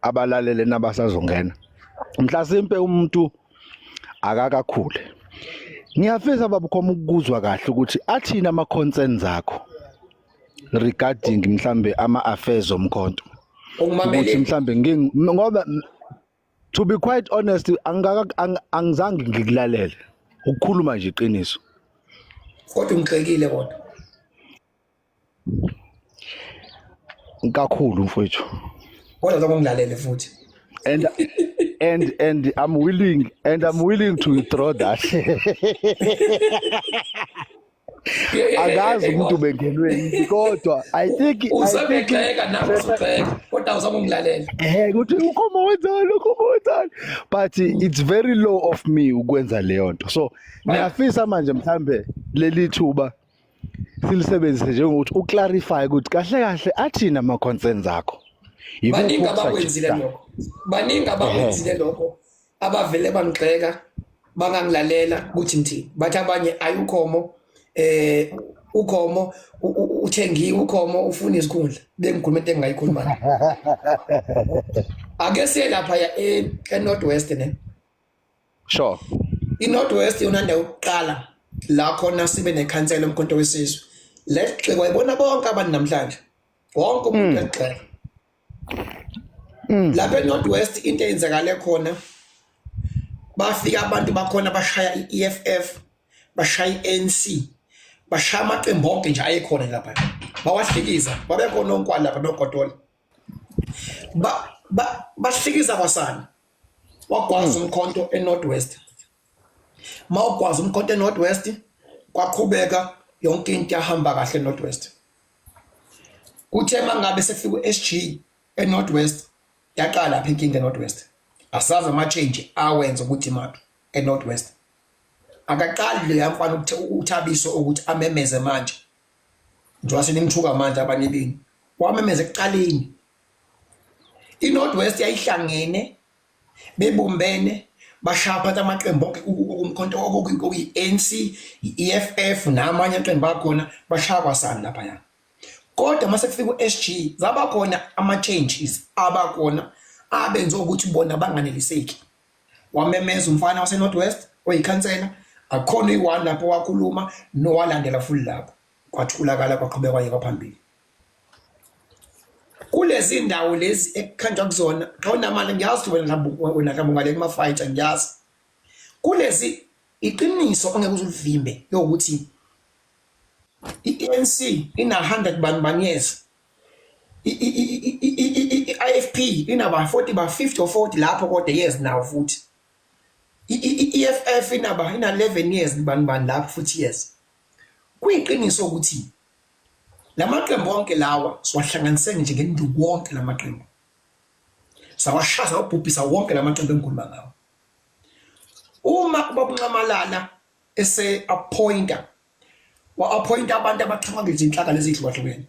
abalalele nabasazongena. Mhlasimpe umuntu akakakhule. Ngiyafisa babukhoma ukuzwa kahle ukuthi athini ama concerns akho regarding mhlambe ama affairs omkhonto. Ukuthi mhlambe ngoba to be quite honest angikaka angizange ngikulalele ukukhuluma nje iqiniso. Kodwa ungixekile kodwa. Kakhulu mfowethu. Kodwa zongilalele futhi. And and and I'm willing and I'm willing to withdraw that. Akazi umuntu bengenwe yini kodwa I think usabegxeka nawe usugxeka kodwa usakungilalela. Eh ukuthi ukhoma wenzani ukhoma wenzani but it's very low of me ukwenza leyo nto. So ngiyafisa manje mhlambe leli thuba silisebenzise njengokuthi uclarify ukuthi kahle kahle athini ama concerns akho. Baningi abakwenzile lokho. Baningi abakwenzile lokho. Abavele bangigxeka bangangilalela ukuthi ngithini. Bathi abanye ayukhomo eh ukhomo uthengiwe ukhomo ufuna izikhundla bengikhuluma into engingayikhuluma. Ake siye lapha ya e-North West ne. Sure. I-North West iyona ndawo yokuqala la khona sibe nekhansela uMkhonto weSizwe. Legxekwa ibona bonke abantu namhlanje. Wonke umuntu uyagxeka. Lapha e-North West into eyenzakale khona bafika abantu bakhona bashaya i-EFF, bashaya i-ANC, bashaya amaqembu onke nje ayekhona lapha. Bawahlikiza, babekhona onkwali lapha nogodola. Ba ba bahlikiza kwasana. Wagwaza umkhonto e-North West. Mawugwaza umkhonto e-North West kwaqhubeka yonke into yahamba kahle e-North West. Kuthe mangabe sefika u-SG e-North West yaqala lapha inkinga e-North West. Asazi ama-change awenza ukuthi maphi e-North West. Akaqali leya mfana uThabiso ukuthi amemeze manje. Njengoba senimthuka manje abanye benu. Wamemeza ekuqaleni. I-North West yayihlangene bebumbene bashaya phansi amaqembu onke umkhonto okuyi-ANC, i-EFF namanye amaqembu akhona bashaya kwasani laphaya. Kodwa mase kufika u-SG zaba khona ama-changes abakhona abenza ukuthi bona banganeliseki. Wamemeza umfana wase-North West oyikhansela akukhona uyi-one lapho wakhuluma nowalandela futhi lapho kwathulakala kwaqhubeka kwayekwa phambili. Kulezi ndawo lezi ekukhanjwa kuzona xa unamali ngiyazi wena mhlawumbe wena mhlawumbe ungale kuma-fighter ngiyazi. Kulezi iqiniso ongeke uze ulivimbe yokuthi i-ANC ina 100 bani bani years. I-IFP inaba 40 ba 50 or 40 lapho kodwa years now futhi. I-EFF inaba ina 11 years bani bani lapho futhi years. Kuyiqiniso ukuthi lamaqembu onke lawa siwahlanganise nje ngenduku wonke lamaqembu. Sawashaya sawabhubhisa wonke lamaqembu engikhuluma ngawo. Uma ubaba uNxamalala ese appointa wa-appointa abantu abaqhamuka ngezinhlaka lezi ezihlukahlukene.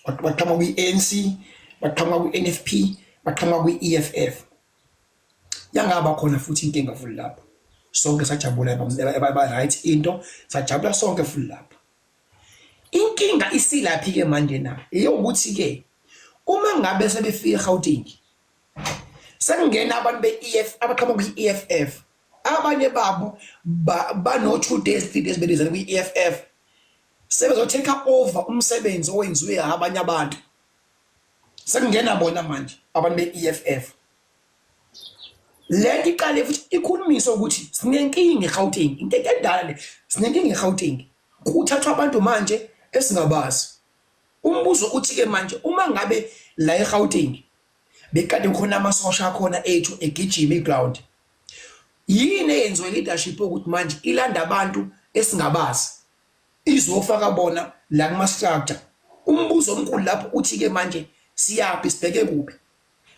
Baqhamuka kwi-ANC, baqhamuka kwi-NFP, baqhamuka kwi-EFF. Yangaba khona futhi inkinga futhi lapho. Sonke sajabula ba right into, sajabula sonke futhi lapho. Inkinga isilaphi ke manje na? Eyokuthi ke uma ngabe sebefika eGauteng sekungena abantu be-EF abaqhamuka kwi-EFF abanye babo bano 2 days 3 days belizele kwi-EFF sebezo take over umsebenzi owenziwe abanye abantu sekungena bona manje abantu be-EFF lento iqale futhi ikhulumise ukuthi sinenkinga eGauteng into endala le sinenkinga eGauteng kuthathwa abantu manje esingabazi umbuzo uthi ke manje uma ngabe la eGauteng bekade kukhona amasosha akhona ethu egijima iground yini eyenziwe leadership ukuthi manje ilanda abantu esingabazi izofaka bona la kuma structure umbuzo omkhulu lapho uthi ke manje siyaphi sibheke kuphi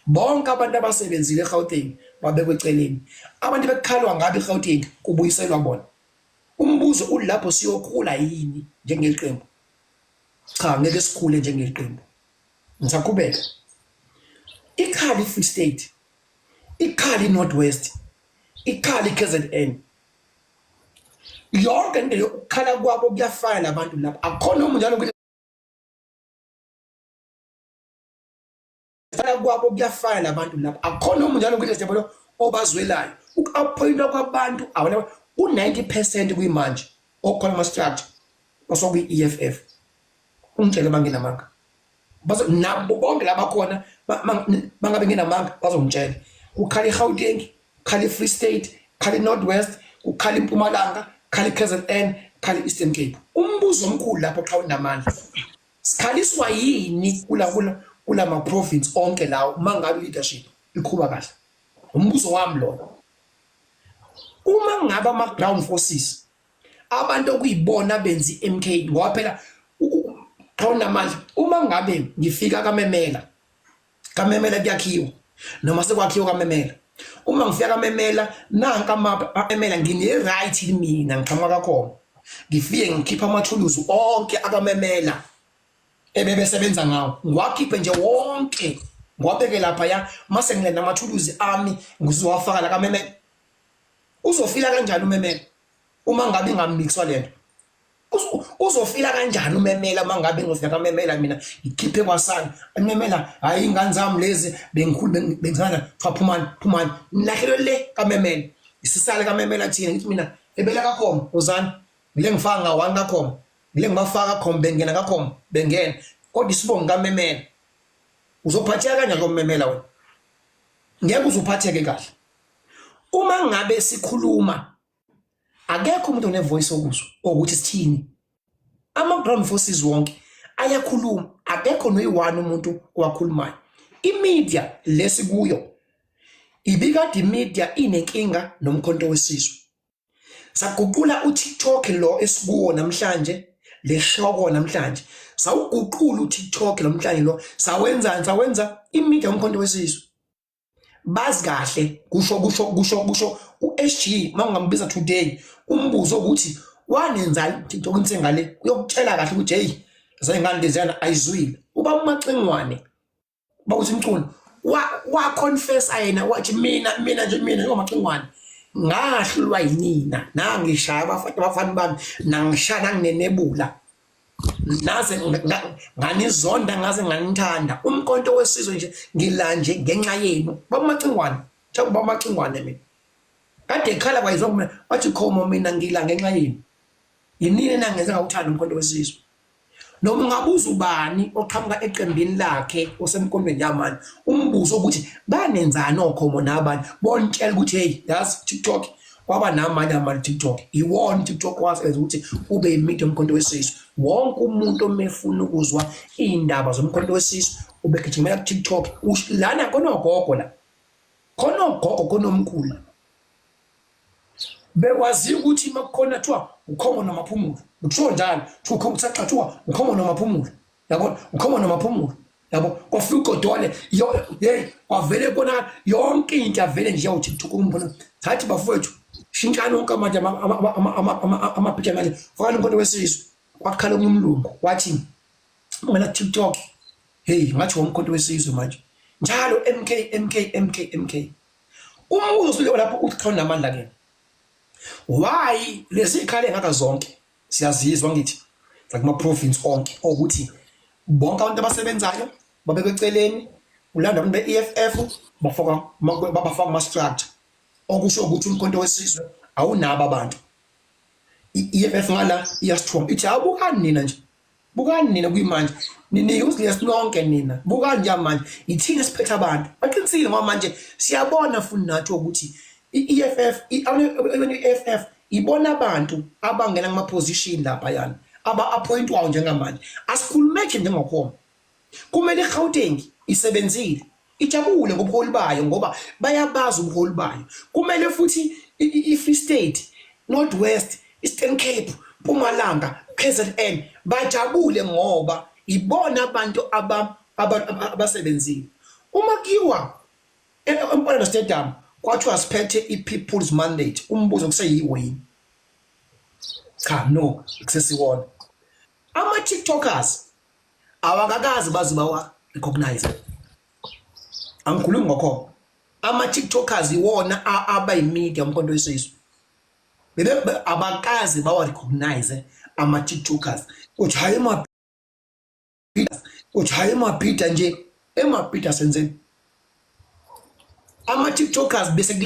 bonke abantu abasebenzile eGauteng babekwe eceleni abantu bekukhalwa ngabe eGauteng kubuyiselwa bona umbuzo ulapho siyokhula yini njengeqembu cha ngeke sikhule njengeqembu ngisaqhubeka ikhala iFree State ikhala iNorth West ikhala iKZN yonke into yokukhala kwabo kuyafana labantu lapha akukhona omunye njalo Ukukhala kwabo kuyafana labantu lapha. Akukhona umuntu njalo kule step lo obazwelayo. Uku-appointwa kwabantu awona u-90% kuyimanje okhona ama-structure osokwi-EFF. Ungitshele bangenamanga. Bazo nabo bonke labakhona bangabe ngenamanga bazongitshela. Kukhala iGauteng, kukhala iFree State, kukhala iNorth West, kukhala iMpumalanga, kukhala iKZN, kukhala iEastern Cape. Umbuzo omkhulu lapho xa unamandla. Sikhaliswa yini kula kula kulama province onke lawo mangabe leadership iqhuba kahle? Umbuzo wami loyo. Uma ngabe ama ground forces abantu okuyibona benza iMK ngoba phela xa unamandla uma ngabe ngifika kamemela kamemela kuyakhiwa noma sekwakhiwa kamemela uma ngifika kamemela nanka amemela ngine right mina ngiqhamuka kakhona ngifike ngikhipha amathuluzi onke akamemela ebebesebenza ngawo ngiwakhiphe nje wonke ngiwabeke lapha ya mase ngilenda amathuluzi ami ngizowafaka la kamemela. Uzofila kanjani umemela uma ngabe ingamixwa lento? Uzofila kanjani umemela uma ngabe ngizofika kamemela mina ngikhiphe kwasani memela hayi ingane zami lezi bengikhulu bengizana kuthiwa phumani phumani nilahlelwe le kamemela isisale kamemela thina ngithi mina ebela kakhoma uzani ngile ngifaka nga-one kakhoma ngile ngibafaka khoma bengena kakhoma bengena kodwa isibongo kamemela uzophatheka kanjani komemela wena ngeke uzuphatheke kahle. Uma ngabe sikhuluma akekho umuntu one voice okuzwa ukuthi sithini. Ama ground forces wonke ayakhuluma, akekho noyi-one umuntu owakhulumayo. I-media lesikuyo ibikade i-media inenkinga nomkhonto wesizwe. Saguqula uTikTok lo esikuwo namhlanje lehloko namhlanje sawuguqula uTikTok namhlanje lo sawenzani sawenza i-media yomkhonto wesizwe. Bazi kahle kusho kusho kusho kusho uSG mawungambiza today umbuzo ukuthi wanenzani TikTok insengale uyokutshela kahle ukuthi hey zengane leziyana ayizwile uba uMacingwane bakuthi umculo wa confessa yena wathi mina mina nje mina njengoMacingwane ngahlulwa yinina nangishaya abafana bami nangishaya nanginenebula naze nganizonda ngaze nganithanda umkhonto wesizwe nje ngila nje ngenxa yenu bamacingwane njengoba bamacingwane mina kade ekhala kwayizwa kumina wathi khomo mina ngila ngenxa yenu yinini nangenza ngawuthanda umkhonto wesizwe noma ungabuza ubani oqhamuka eqembini lakhe osemkhontweni yamanje umbuzo ukuthi banenzani okhomo nabani bontshela ukuthi hey yazi TikTok kwaba namanye amanye TikTok iwona TikTok wasenza ukuthi ube yimedia umkhonto wesizwe wonke umuntu omefuna ukuzwa indaba zomkhonto wesizwe ubegijimela ku TikTok lana konogogo la khonogogo khonomkhulu bekwaziwa ukuthi makukhona kuthiwa ukhomo nomaphumulo kuthiwa njalo kuthiwa ukhomo kuthiwa ukhomo nomaphumulo yabona ukhomo nomaphumulo yabo kwafika ugodole hey kwavele kona yonke into yavele nje yawuthi thukumbona thathi bafowethu shintshani wonke manje amapitha manje fakani umkhonto wesizwe kwakhala omunye umlungu wathi ungena TikTok hey ngathi womkhonto wesizwe manje njalo MK MK MK MK umbuzo usuke lapho uthi cha unamandla ke why lezi ikhala engaka zonke siyazizwa ngithi zakuma province onke ukuthi bonke abantu abasebenzayo babekwe eceleni ulanda abantu be-EFF bafaka bafaka kuma structure okusho ukuthi umkhonto wesizwe awunabo abantu i-EFF ngala iyasithuma ithi awubukani nina nje bukani nina kuyimanje ninike useless nonke nina bukani nje manje ithina esiphethe abantu baqinisile ngoba manje siyabona futhi nathi ukuthi i-EFF i-EFF ibona abantu abangena kuma position lapha yana aba appointwayo njengamanje asikhulumekhe njengokhoma kumele iGauteng isebenzile ijabule ngobuholi bayo ngoba bayabazi ubuholi bayo kumele futhi i-Free State North West Eastern Cape Mpumalanga KZN bajabule ngoba ibona abantu abasebenzile uma kuyiwa eMpumalanga Stadium kwathiwa siphethe i-People's Mandate umbuzo kuseyiwo yini cha no kusesiwona ama TikTokers awakakazi baze bawa recognize angikhulumi ngokho ama TikTokers iwona aba yimedia umkhonto wesizwe bebe abakaze bawa recognize ama TikTokers uthi hayi emabhida uthi hayi emabhida nje emabhida senzeni Ama-TikTokers bese.